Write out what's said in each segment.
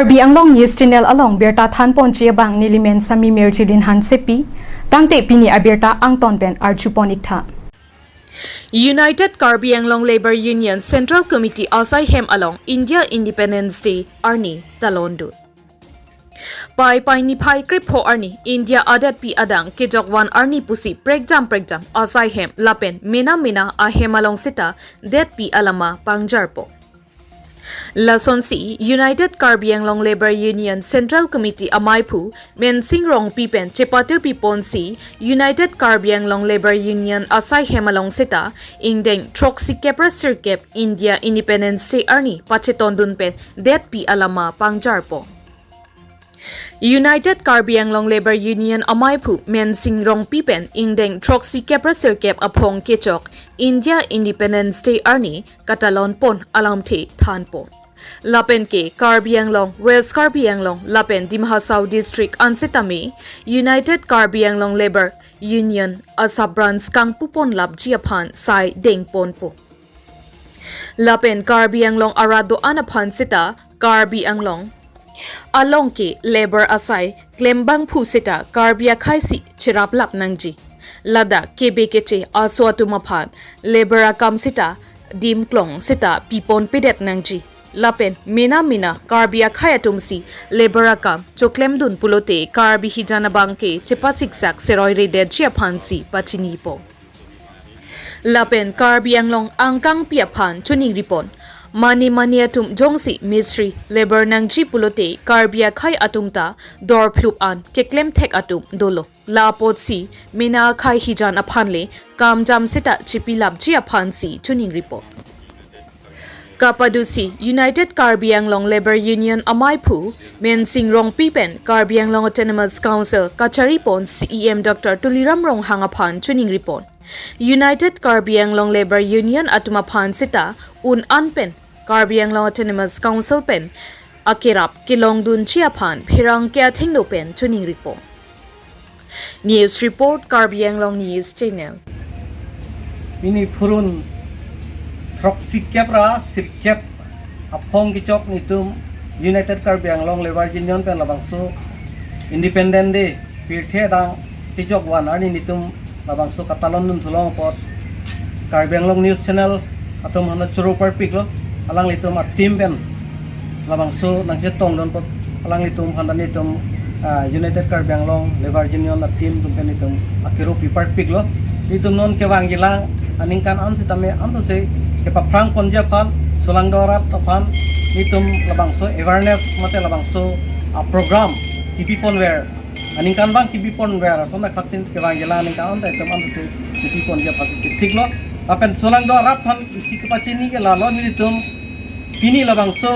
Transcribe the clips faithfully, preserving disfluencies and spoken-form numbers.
Karbi Anglong News Channel along birta thanponji abang nelimen Sami Mirjilin Hansepi, tangte pini abirta angton pen arjupon iktha. United Karbi Anglong Labour Union Central Committee asai hem along India Independence Day arni talondun. Paipai niphai krepho arni India adatpi adang kejokvan arni pusi prekjam prekjam asai hem lapen mena mena ahem along seta detpi alama pangjarpo. Lasonsi United Karbi Anglong Labour Union Central Committee amaiphu Mensing Rongpi pen chepatirpiponsi United Karbi Anglong Labour Union asai hem along seta ingdeng throksikep ra sirkep India Independence Day arni pachetondun pen detpi alama pangjarpo. United Karbi Anglong Labour Union amaiphu Mensing Rongpi pen ingdeng throksikep ra sirkep aphong kechok India Independence Day arni katalonpon alamthe thanpon. Lapen ke Karbi Anglong, West Karbi Anglong lapen Dima Hasao District ansitame United Karbi Anglong Labour Union a sub branch kangpuponlapji aphan sai dengponpo. Lapen Karbi Anglong arat do-an aphan seta Karbi Anglong along ke labour asai klembangphu seta Karbi akhei si cheraplap nangji. Ladak kebe keche aso atum aphan labour akam seta dimklong seta piponpedet nangji. Lapen mena mena Karbi akhei atumsi labour akam choklemdun pulote Karbi hijan abang ke chepasiksak seroiredetji aphansi pachinipo. Lapen Karbi Anglong angkangpi aphan choningripon. Mane mane atum jongsi mistri labour nangji pulote Karbi akhei atum ta dorphlup an keklemthek atum dolo. La apotsi mena akhei hijan aphan le kamjam seta chipilapji aphansi choningripon. Kapadusi United Karbi Anglong Labour Union amaiphu Mensing Rongpi pen Karbi Anglong Autonomous Council kacharipon C E M Doctor Tuliram Ronghang aphan choningripon. United Karbi Anglong Labour Union atum aphan seta un-an pen Karbi Anglong Autonomous Council pen akerap kelongdunji aphan pherangke athengno pen choningripon. News report, Karbi Anglong News Channel. Pini phurun throksikep ra sirkep aphong kechok nitum United Karbi Anglong Labour Union pen labangso Independent Day pirthe adang kejokvan arni nitum labangso katalondun thulong apot Karbi Anglong News Channel atum aphan choro parpiklo, alanglitum a-team pen labangso nangchetongdun apot alanglitum aphan ta nitum, ah, United Karbi Anglong Labour Union a-team atum pen nitum akero pi parpiklo. Nitum non kevangjilang aningkan an sitame ansose kepaphrangponji aphan, solangdo arat aphan nitum labangso awareness mate labangso, ah, program kipiponver, aningkanvang kipiponver ason akhaksin kevangjilang aningkan an ta itum ansose kipiponji aphan chesiklo. Lapen solangdo arat aphan isi kepachini ke lalo, nitum pini labangso,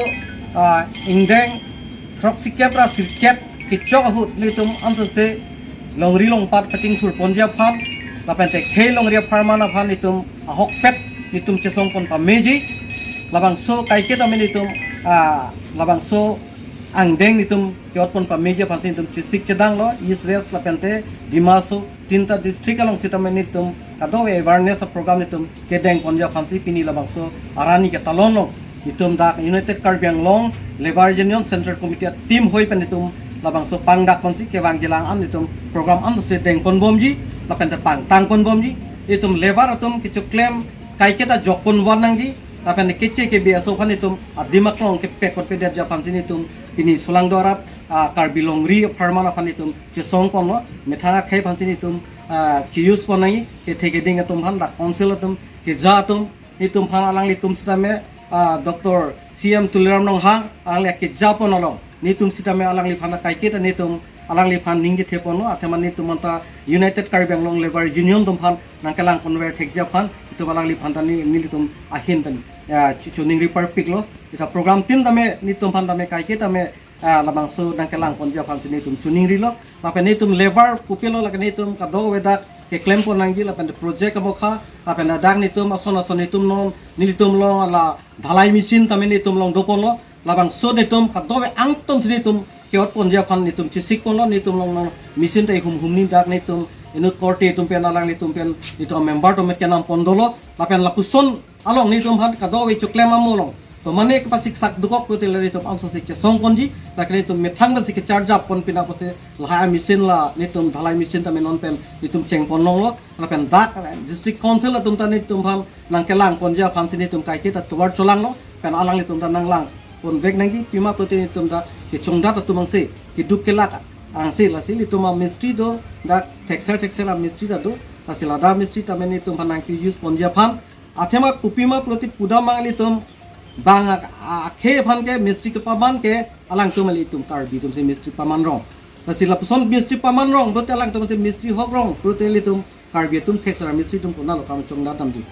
ah, ingdeng throksikep ra sirkep kechok ahut nitum ansose longri longpat pachingthurponji aphan lapen te khei longri apharman aphan nitum ahokpet nitum chesongpon pameji. Labangso kaiketa me nitum, ah, labangso angdeng nitum ke-otpon pameji aphansi nitum chesik chedanglo, East West lapen te Dima Hasao tinta district along sitame nitum kadokave awareness program nitum kedengponji aphansi pini labangso arni ketalonlo. Nitum dak United Karbi Anglong Labour Union Central Committee a-team hoi pen nitum labangso pangdakponsi kevangjilang an nitum program ansose dengponbomji lapen te pangtangponbomji. Nitum labour atum kechoklem kaiketa jokponvon nangji lapen keche kebe aso aphan nitum adim aklong kepekponpedetji aphansi nitum pini solangdo arat, ah, Karbi longri apharman aphan nitum chesongponlo, methang akhei aphansi nitum, ah, che-use pon nangji, kethe keding atum aphan, dak council atum, keja atum, nitum aphan alanglitum sitame, ah, Doctor C M Tuliram Ronghang alangli akejapon along nitum sitame alangliphan kaiketa nitum alangliphan ningje theponlo, athema nitum anta United Karbi Anglong Labour Union atum aphan nangkelangponver thekji aphan nitum alangliphan ta ni nelitum ahin ta, ya, chu-, choningri parpiklo. Ita program tin tame nitum aphan tame kaiketame, ah, labangso nangkelangponji aphansi nitum choningrilo. Lapen nitum labour pupilo, lapen nitum kadokave dak keklempon nangji lapen project amokha lapen dak nitum ason ason nitum non nelitum along ala dhalai machine tame nitum along doponlo. Labangso nitum kadokave angtonsi nitum ke-otponji aphan nitum chesikponlo, nitum along non machine ta ihum humni dak nitum inut korte atum pen alanglitum pen nitum member atum pen kenamponlo. Lapen lapuson along nitum aphan kadokave choklem amo along To mane kepachiksak dokok pulote la nelitum ansose chesong ponji, lake nelitum methang pensi kecharjap pon pina pusi lahai machine la nelitum dhalai machine tame non pen nelitum chengpon longlo, lapen dak district council atum ta nelitum aphan nangkelang ponji aphansi nelitum kaiketa tovar cholanglo, pen alanglitum ta nanglang ponvek nangji, pima pulote nelitum ta kechongdat atum angse, keduk kelak angse, lasi nelitum amistri do, dak thekser thekser amistri ta do, lasi ladak amistri tame nelitum aphan nangke-use ponji aphan, athema kopima pulote pudam mang nelitum bang ak-, akhei aphan ke mistri kepaman ke alangtum nelitum Karbi atumsi mistri paman rong. Lasi lapuson mistri paman rong pulote alangtumsi mistri hok rong pulote nelitum Karbi atum thekser amistri atum konatlo kam chongdat damji.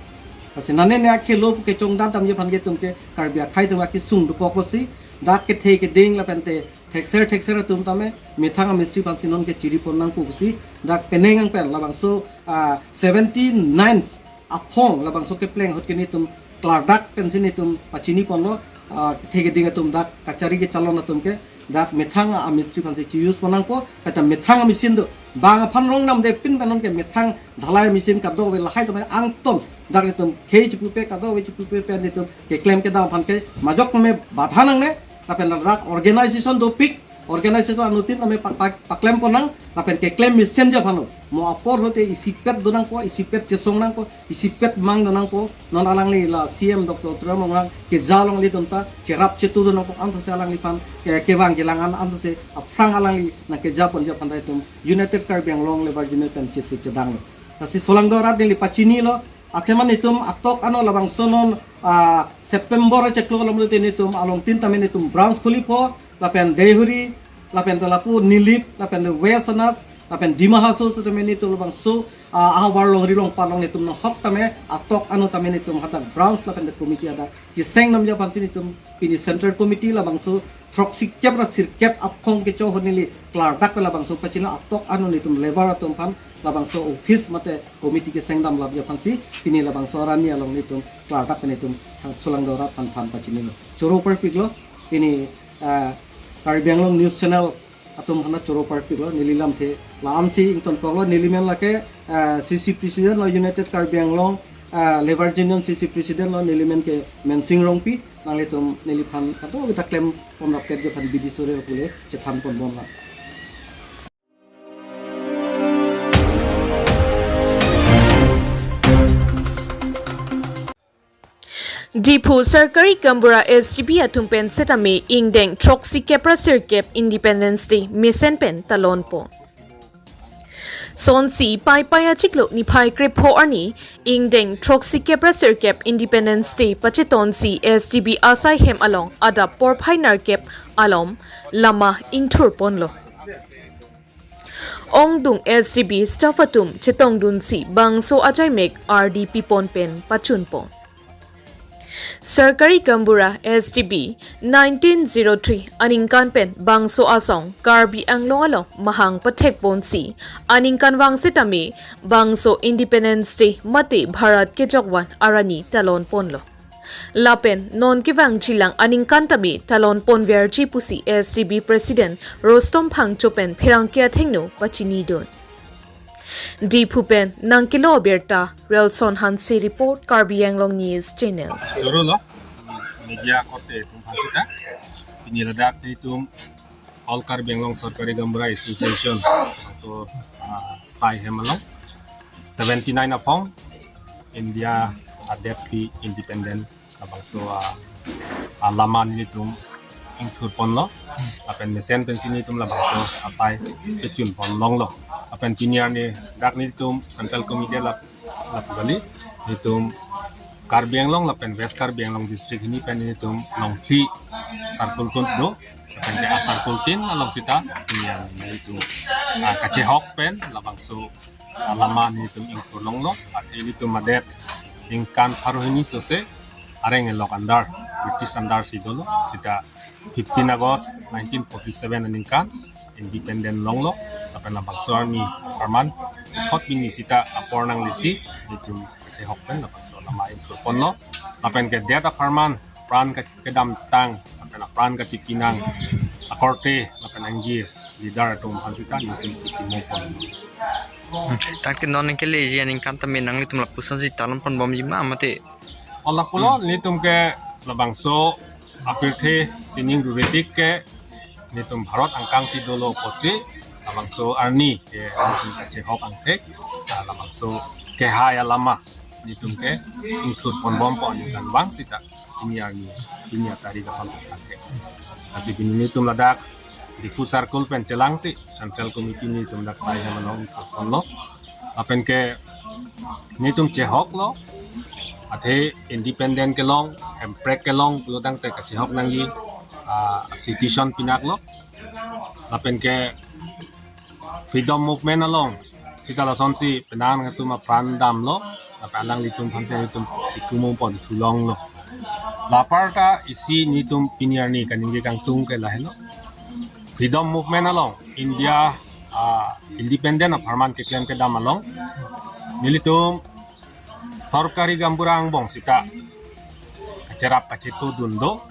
Lasi nane ne akhei lo pu kechongdat damji aphan ke itum ke Karbi akhei atum akesung dokok pusi dak kethe keding lapente thekser thekser atum tame methang amistri aphansi non kechiri pon nangpo pusi dak penang ang pen labangso, ah, seventy-nine aphong labangso kepleng ahut ke nelitum klardak pensi nelitum pachini ponlo, ah, kethe keding atum dak kachari kechalon atum ke dak methang amistri aphansi che-use pon nangpo, kata methang amachine do. Bang aphan rong namde pin pen non ke methang dhalai machine kadokave lahai tame angton dak nelitum khei chipupe kadokave chipupe pen nelitum keklem kedam aphan ke majok me badha nangne, lapen dak organization dopik, organization anuttin tame pak-, pak-, paklem pon nang, lapen keklem mesenji aphan lo. Mo apor ahut te isipet do nangpo, isipet chesong nangpo, isipet mang do nangpo, non alangli la C M Doctor Tuliram Ronghang keja along nelitum ta cherap chetu do nangpo, ansose alangliphan ke, kevang kelang an, ansose aphrang alangli nangkeja ponji aphan ta itum United Karbi Anglong Labour Union pen chesik chedanglo. Lasi solangdo arat neli pachinilo, athema nelitum atok ano labangso non, ah, September chiklo alam pulote nelitum alongtin tame nelitum branch khuli po, lapen Deihori, lapen ta lapu Nilip, lapen ta West Sinath, lapen Dima Hasao setame nelitum labangso, ah, ahavar longri longpat along nelitum nahok tame atok ano tame nelitum hadak branch lapen ta committee hadak keseng damji aphansi nelitum pini central committee labangso throksikep ra sirkep aphong kecho ahut neli klardak pen labangso pachini atok ano nelitum labour atum aphan labangso office mate committee keseng dam lapji aphansi pini labangso arni along nelitum klardak pen nelitum solangdo arat aphan than pachinilo. Choro parpiklo, pini, ah, Karbi Anglong News Channel atum aphan ta choro parpiklo, neli lamthe la-ansi ingtonkoklo, neli men lake, ah, C C President lo United Karbi Anglong, ah, Labour Union C C President lo, neli men ke Mensing Rongpi, nanglitum neliphan kadokave ta klem pon rapketji aphan bidi sore pule chethan ponbomlang. Diphu Sarkari Gaonbura S G B atum pen setame ingdeng throksikep ra sirkep Independence Day mesen pen talon pon. Sonsi Paipai achiklo niphai krepho arni ingdeng throksikep ra sirkep Independence Day pachetonsi S G B asai hem along adap porphai nerkep alom lama ingthur ponlo. Ongdung S G B staff atum chetongdunsi bangso ajaimek ardi pipon pen pachun pon. Sarkari Gaonbura S G B nineteen zero three aningkan pen bangso asong Karbi Anglong along mahang pathek ponsi aningkanvang setame bangso Independence Day mate Bharat kejokvan arni talon ponlo. Lapen non kevangjilang aningkan tame talon ponverji pusi S G B President Rustom Phangcho pen pherangke athengno pachinidun. Diphu pen nangkelo birta Relson Hanse report, Karbi Anglong News Channel. Choro lo, media korte atum aphan seta, pini ladak nelitum All Karbi Anglong Sarkari Gaonbura Association, so, ah, sai hem along seventy nine aphong India adetpi independent labangso, ah, ah, lama nelitum ingthur ponlo. Lapen mesen pensi nelitum labangso asai pechun pon longlo. Lapen pini arni dak nelitum Central Committee lap, lap kali nelitum Karbi Anglong lapen West Karbi Anglong district hini pen nelitum longphli circle kun do. Lapen ke a circle tin along seta pini arni nelitum, ah, kachehok pen labangso, ah, lama nelitum ingthur longlo, athe nelitum adet ningkan pharo hini sose areng elok andar, British andar si dolo, seta fifteen August nineteen forty seven aningkan independent longlo, lapen labangso arni apharman thot bini seta apor nanglesi nelitum kachehok pen labangso lama ingthur ponlo, lapen ke det apharman pran ka kedamtang, lapen apran kachipi nang akorte, lapen angjir leader atum aphan seta nelitum chikimo pon. Hmm. Tangte non nangkeleji aningkan tame nanglitum lapusonsi talon ponbomji ma mate? O lapulo, hmm, nelitum ke Labangso apirthe sining ruritik ke nelitum Bharat angkang si dolo pusi labangso arni ke nelitum kachehok angthek, ah, labangso kehai alama nelitum ke ingthur ponbompo aningkanvang sita pini arni, pini atarik ason thakthak ke. Lasi pini nelitum ladak Diphu Circle pen chelangsi Central Committee nelitum dak sai hem along ingthur ponlo. Lapen ke nelitum chehoklo, athe independent kelong, hemprek kelong pulotangte kachehok nangji, ah, situation pinaklo. Lapen ke freedom movement along sita lasonsi penang atum apran damlo, lapen alanglitum aphansi nelitum chikumung pon thulonglo. La aparta isi nelitum pini arni kaningje kangtung ke lahelo. Freedom movement along, India, ah, independent apharman keklem kedam along nelitum sorkari gaonbura angbong sita kacherap kachetodun do,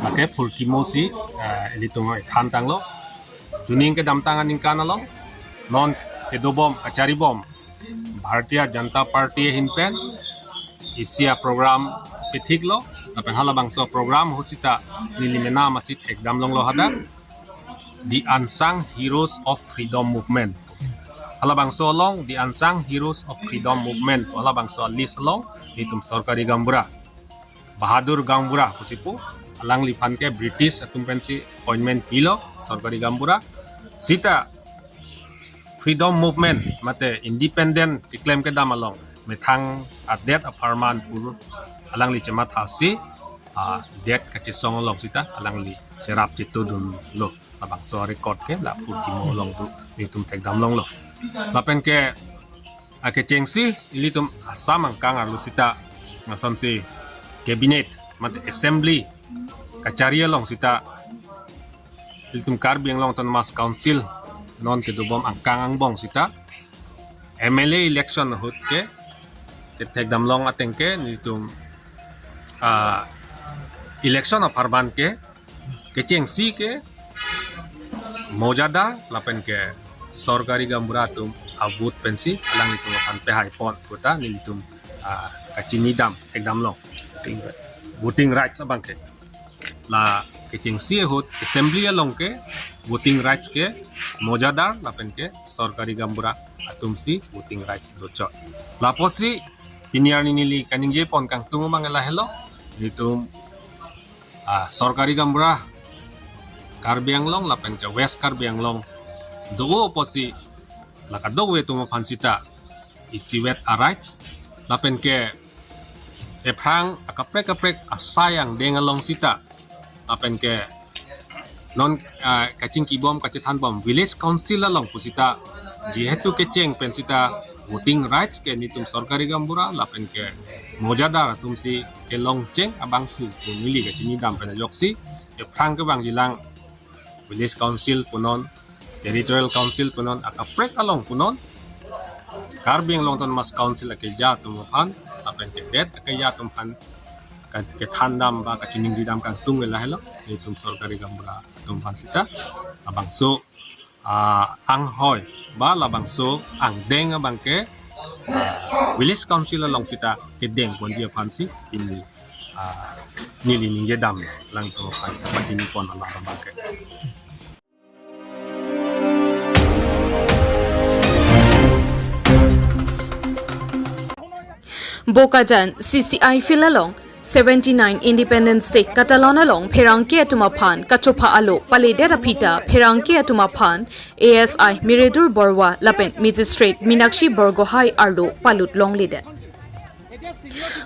lake phurkimo si, ah, ilitum ithantanglo. Chuning kedamtang aningkan along, non kedobom kacharibom Bharatiya Janata Party ahin pen isi aprogram pithiklo, lapen halabangso aprogram ahut sita neli mena masi thekdamlonglo hadak The Unsung Heroes of Freedom Movement. Halabangso along The Unsung Heroes of Freedom Movement, halabangso alist along nelitum sorkari gaonbura Bahadur Gaonbura pusi pu, alangliphan ke British atum pensi appointment pilo sorkari gaonbura. Sita freedom movement mate independent keklem kedam along methang adet apharman pur alangli chemathasi, ah, det kachesong along sita alangli cherap chetodunlo. Labangso record ke la phurkimo along tu nelitum thekdamlonglo. Lapen ke akechengsi ilitum Assam angkang arlo sita lasonsi cabinet mate assembly kachari along sita ilitum Karbi Anglong Autonomous Council non kedobom angkang angbong sita M L A election ahut ke kethekdamlong ateng ke nelitum, ah, election apharman ke kechengsi ke mojadar lapen ke sorkari gaonbura atum avote pensi alanglitum aphan pehai pon puta nelitum, ah, kachinidam thekdamlong. Voting rights abang ke. La kechengsi ahut assembly along ke voting rights ke mojadar lapen ke sorkari gaonbura atumsi voting rights dochot. Lapusi pini arni neli kaningje pon kangtung abang lahelo, nelitum, ah, sorkari gaonbura Karbi Anglong lapen ke West Karbi Anglong do pusi la kadokave atum aphan sita isivet a-rights lapen ke ephrang akaprek kaprek asai angdeng along sita lapen ke non, ah, kachingkibom kachethanbom village council along pusita jihetu kecheng pen sita voting rights ke nelitum sorkari gaonbura lapen ke mojadar atumsi kelongcheng abangphu pu neli kachinidam pen ajoksi ephrang kevangjilang village council punon, territorial council punon, akaprek along punon Karbi Anglong Autonomous Council akeja atum aphan lapen ke det akeja atum aphan ke- kethandam ba kachiningridam kangtung lahelo nelitum sorkari gaonbura atum aphan sita labangso, ah, anghoi ba labangso angdeng abang ke, ah, village council along sita kedeng ponji aphansi pini, ah, neli ningjedam alangtum aphan pachini pon alam abang ke. Bokajan C C I field along seventy-nine Independence Day katalon along pherangke atum aphan kachopha alo paledet aphi ta pherangke atum aphan A S I Miridur Barua lapen Magistrate Minakshi Borgohai arlo palut longledet.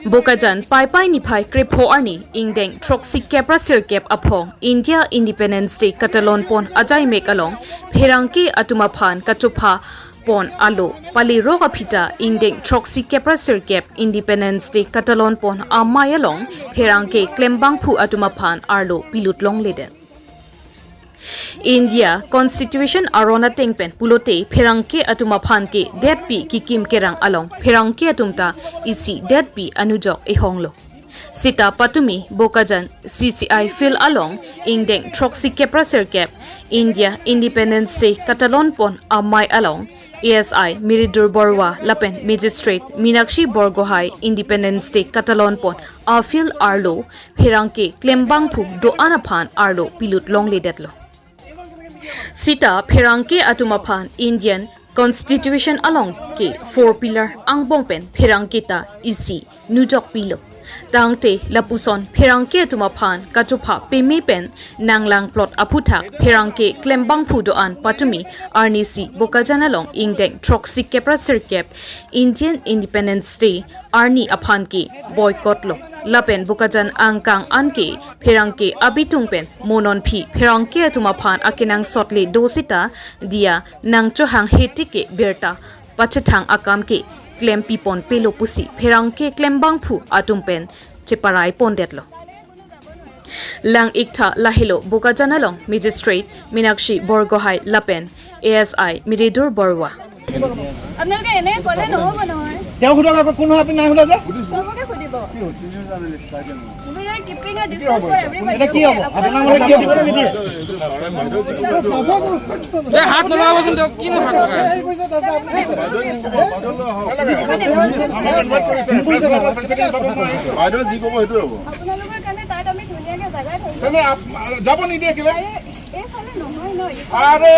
Bokajan Paipai niphai krepho arni ingdeng throksi kep ra sirkep aphong India Independence Day katalon pon ajaimek along pherangke atum aphan kachopha pon alo palirok aphi ta ingdeng throksi kep ra sirkep Independence Day katalon pon amei along pherangke klembangphu atum aphan arlo pilut longledet. India Constitution aron ateng pen pulote pherangke atum aphan ke detpi kikim kerang along pherangke atum ta isi detpi anujok ehonglo. Sita patumi Bokajan C C I field along ingdeng throksi kep ra sirkep India Independence Day katalon pon amei along A S I Miridur Barua lapen Magistrate Minakshi Borgohai Independence Day katalon pon a-field arlo pherangke klembangphu do-an aphan arlo pilut longledetlo. Sita pherangke atum aphan Indian Constitution along ke four pillar angbong pen pherangke ta isi nujok pilo. Tangte lapuson pherangke atum aphan kachopha peme pen nanglang plot aphuthak pherangke klembangphu do-an patumi arnisi Bokajan along ingdeng throksi kep ra sirkep Indian Independence Day arni aphan ke boycott lo. Lapen Bokajan angkang anke pherangke abitung pen mo non phi pherangke atum aphan akenangsot le do sita diya nangchohang heti ke birta pachethang akam ke klem pipon pelo pusi pherangke klembangphu atum pen cheparai pondetlo. Lang iktha lahelo Bokajan along Magistrate Minakshi Borgohai lapen A S I Miridur Barua. আপোনালোকে এনে ক'লে নহ'ব নহয়। তেওঁ সোধক আকৌ, কোন হয় আপুনি নাই সোধা যে? চবকে সুধিব। We are keeping a distance for everybody. এতিয়া কি হ'ব? আপোনালোকে কিয় দিব নিদিয়ে? এই হাত নলগাবচোন, তেওঁ কিনো হাত লগাই? বাইদেউ যি ক'ব সেইটোৱে হ'ব। আপোনালোকৰ কাৰণে তাত আমি ধুনীয়াকে জেগা থৈছোঁ। তেনে আপ-, যাব নিদিয়ে কিবা? আৰে, এইফালে নহয় ন, এইফালে আৰে,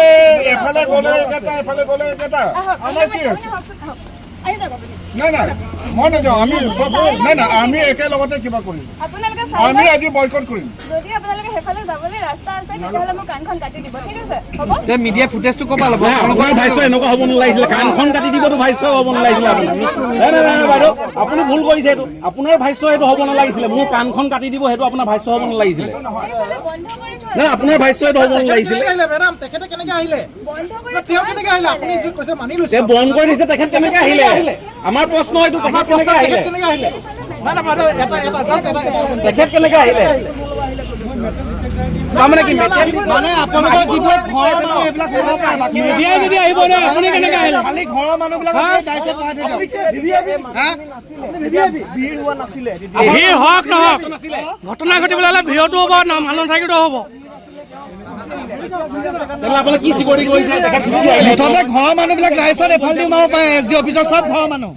এফালে গ'লে একেটা, এফালে গ'লে একেটা। আহক, আমাৰ কি আপুনি আছে? আহকচোন, আহক। আহি যাওক আপুনি। নাই, নাই, মই নাযাওঁ। আমি চব, নাই, নাই, আমি একেলগতে কিবা কৰিম। আপোনালোকে চাই আমি লওক। আজি বয়কট কৰিম। যদি আপোনালোকে সেইফালে যাবলৈ ৰাস্তা আছে, তেতিয়াহ'লে মোৰ কাণখন কাটি দিব, ঠিক আছে? হ'ব? তে মিডিয়া ফুটেজটো ক'ৰ পৰা ল'ব? নাই, আপোনাৰ ভাষ্য এনেকুৱা হ'ব নালাগিছিলে। কাণখন কাটি দিবতো ভাষ্য হ'ব নালাগিছিলে আপোনাৰ। নাই, নাই, নাই, নাই, বাইদেউ, আপুনি ভুল কৰিছে এইটো। আপোনাৰ ভাষ্য এইটো হ'ব নালাগিছিলে। মোৰ কাণখন কাটি দিব, সেইটো আপোনাৰ ভাষ্য হ'ব নালাগিছিলে। এইফালে বন্ধ কৰি থোৱা নাই, আপোনাৰ ভাষ্য এইটো হ'ব নালাগিছিলে। আহিলে, মেডাম, তেখেতে কেনেকে আহিলে? বন্ধ কৰি তেওঁ থোৱা কেনেকে আহিলে? আছে। আপুনি যি কৈছে মানি লৈছে। তেওঁ বন্ধ কৰি দিছে, তেখেত কেনেকে আহিলে? আমাৰ প্ৰশ্ন এইটো, তেখেত কেনেকে আহিলে? কেনেকে আহিলে? নাই, নাই, বাইদেউ, এটা, এটা, just এটা, এটা। তেখেত কেনেকে আহিলে? তাৰমানে কি, মানে আপোনালোকৰ যিবিলাক ঘৰৰ মানুহ, এইবিলাক সোমাব পাৰে, বাকী মিডিয়া যদি আহিব নোৱাৰে, আপুনি কেনেকে আহিলে? খালি ঘৰৰ মানুহবিলাক হা? আছে, দায়িত্ব বহাই থৈ দিয়ক। হা? ভিৰ হোৱা নাছিলে। ভিৰ হওক নহওক, ঘটনা ঘটিবলৈ হ'লে ভিৰতো হ'ব, নাম হালন থাকিলেও হ'ব। তেতিয়াহ'লে আপুনি কি চিকিউৰিটি কৰিছে? তেখেত গুচি আহিলে। মুঠতে ঘৰৰ মানুহবিলাক ৰাইজত এইফালেদি সোমাব পাৰে, এছ ডি অফিচৰ চব ঘৰৰ মানুহ।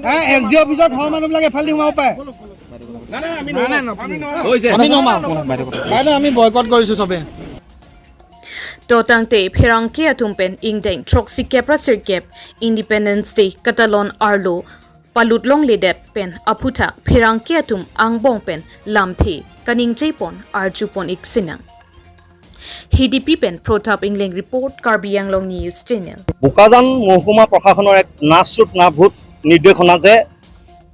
হা, এছ ডি অফিচৰ ঘৰৰ মানুহবিলাক এইফালেদি সোমাব পাৰে। নাই, নাই, আমি নাই, নাই, নমাম। নকৰোঁ। হৈছে। আমি নমাম। বাইদেউ, আমি বয়কট কৰিছোঁ চবে। To tangte pherangke atum pen ingdeng throksi kep ra sirkep Independence Day katalon arlo palut longledet pen aphuthak pherangke atum angbong pen lamthe kaningje pon arju pon ik sinang. Hidipi pen Protap Engleng report, Karbi Anglong News Channel. Bokajan মহকুমা প্ৰশাসনৰ এক না চুট না ভোট নিৰ্দেশনা যে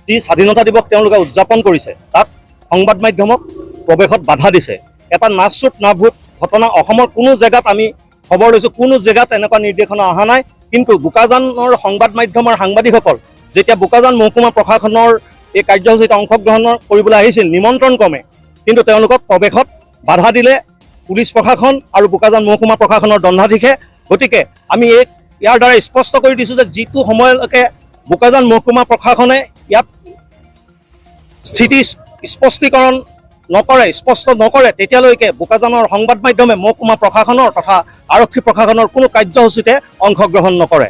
যি স্বাধীনতা দিৱস তেওঁলোকে উদযাপন কৰিছে, তাত সংবাদ মাধ্যমক প্ৰৱেশত বাধা দিছে। এটা না চুট না ভোট ঘটনা অসমৰ কোনো জেগাত আমি খবৰ লৈছোঁ, কোনো জেগাত এনেকুৱা নিৰ্দেশনা অহা নাই। কিন্তু বোকাজানৰ সংবাদ মাধ্যমৰ সাংবাদিকসকল যেতিয়া বোকাজান মহকুমা প্ৰশাসনৰ এই কাৰ্যসূচীত অংশগ্ৰহণ কৰিবলৈ আহিছিল নিমন্ত্ৰণ ক্ৰমে, কিন্তু তেওঁলোকক প্ৰৱেশত বাধা দিলে পুলিচ প্ৰশাসন আৰু বোকাজান মহকুমা প্ৰশাসনৰ দণ্ডাধীশে। গতিকে আমি এই, ইয়াৰ দ্বাৰা স্পষ্ট কৰি দিছোঁ যে যিটো সময়লৈকে বোকাজান মহকুমা প্ৰশাসনে ইয়াত স্থিতি স্পষ্টীকৰণ নকৰে, স্পষ্ট নকৰে, তেতিয়ালৈকে বোকাজানৰ সংবাদ মাধ্যমে মহকুমা প্ৰশাসনৰ তথা আৰক্ষী প্ৰশাসনৰ কোনো কাৰ্যসূচীতে অংশগ্ৰহণ নকৰে।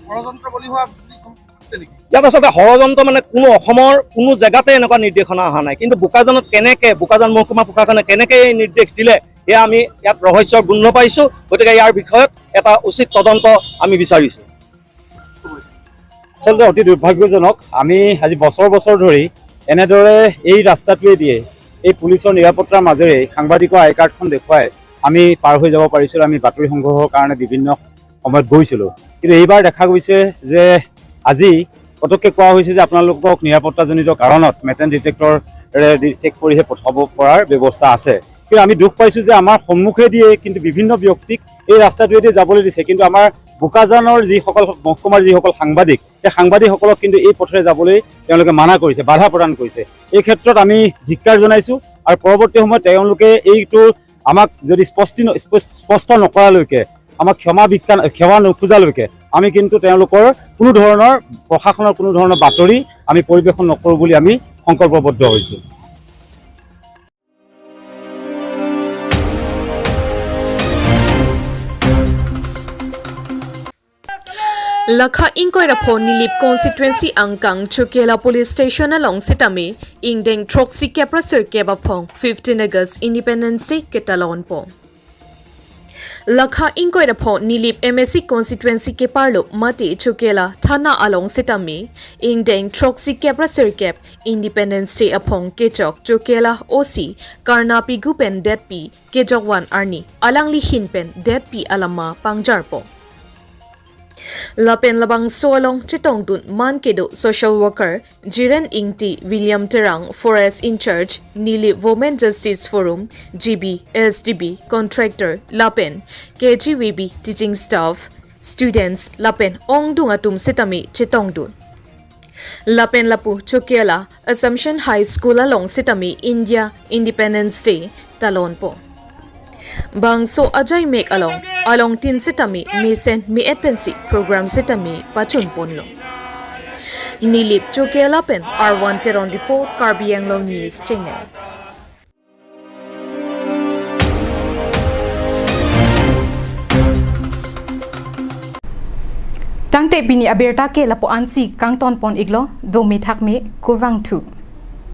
ষড়যন্ত্ৰ বুলি হোৱা বুলি গম পাইছে নেকি? ইয়াত আচলতে ষড়যন্ত্ৰ মানে কোনো অসমৰ কোনো জেগাতে এনেকুৱা নিৰ্দেশনা অহা নাই। কিন্তু বোকাজানত কেনেকে, বোকাজান মহকুমা প্ৰশাসনে কেনেকে এই নিৰ্দেশ দিলে, সেয়া আমি ইয়াত ৰহস্যৰ গোন্ধ পাইছোঁ। গতিকে ইয়াৰ বিষয়ত এটা উচিত তদন্ত আমি বিচাৰিছোঁ। আচলতে অতি দুৰ্ভাগ্যজনক, আমি আজি বছৰ বছৰ ধৰি এনেদৰে এই ৰাস্তাটোৱেদিয়ে এই পুলিচৰ নিৰাপত্তাৰ মাজেৰে সাংবাদিকৰ আই কাৰ্ডখন দেখুৱাই আমি পাৰ হৈ যাব পাৰিছিলোঁ। আমি বাতৰি সংগ্ৰহৰ কাৰণে বিভিন্ন সময়ত গৈছিলোঁ, কিন্তু এইবাৰ দেখা গৈছে যে আজি পটককে কোৱা হৈছে যে আপোনালোকক নিৰাপত্তাজনিত কাৰণত মেটেল ডিটেক্টৰেদি চেক কৰিহে পঠাব পৰাৰ ব্যৱস্থা আছে। কিন্তু আমি দুখ পাইছোঁ যে আমাৰ সন্মুখেদিয়ে কিন্তু বিভিন্ন ব্যক্তিক এই ৰাস্তাটোৱেদি যাবলৈ দিছে, কিন্তু আমাৰ বোকাজানৰ যিসকল মহকুমাৰ যিসকল সাংবাদিক, সেই সাংবাদিকসকলক কিন্তু এই পথেৰে যাবলৈ তেওঁলোকে মানা কৰিছে, বাধা প্ৰদান কৰিছে। এই ক্ষেত্ৰত আমি ধিক্কাৰ জনাইছোঁ আৰু পৰৱৰ্তী সময়ত তেওঁলোকে এইটো আমাক যদি স্পষ্টি ন-, স্পষ্ট, স্পষ্ট নকৰালৈকে, আমাক ক্ষমা ভিক্ষা, ক্ষমা নোখোজালৈকে আমি কিন্তু তেওঁলোকৰ কোনো ধৰণৰ, প্ৰশাসনৰ কোনো ধৰণৰ বাতৰি আমি পৰিৱেশন নকৰোঁ বুলি আমি সংকল্পবদ্ধ হৈছোঁ। Lakha ingkoi ra pho Nilip constituency angkang Chokela police station along sitame ingdeng throksi kep ra sirkep aphong fifteen August Independence Day ketalonpo. Lakha ingkoi ra pho Nilip M A C constituency keparlo mate Chokela thana along sitame ingdeng throksi kep ra sirkep Independence Day aphong kechok Chokela O C Karna Pigu pen detpi kejokvan arni alangli ahin pen detpi alama pangjarpo. Lapen labangso along chetongdun man kedo social worker Jiren Ingti, William Terang, forest in charge, Nilip Women Justice Forum, G B, S D B, contractor, lapen K G V B teaching staff, students, lapen ongdung atum sitame chetongdun. Lapen lapu Chokela Assumption High School along sitame India Independence Day talonpo. Bangso ajaimek along, alongtin sitame mesen me-et pensi program sitame pachunponlo. Nilip Chokela pen R one Teron report, Karbi Anglong News Channel. Tangte pini abirta ke lapu-ansi kangtonpon-iklo, dome thakme, kurvangthu.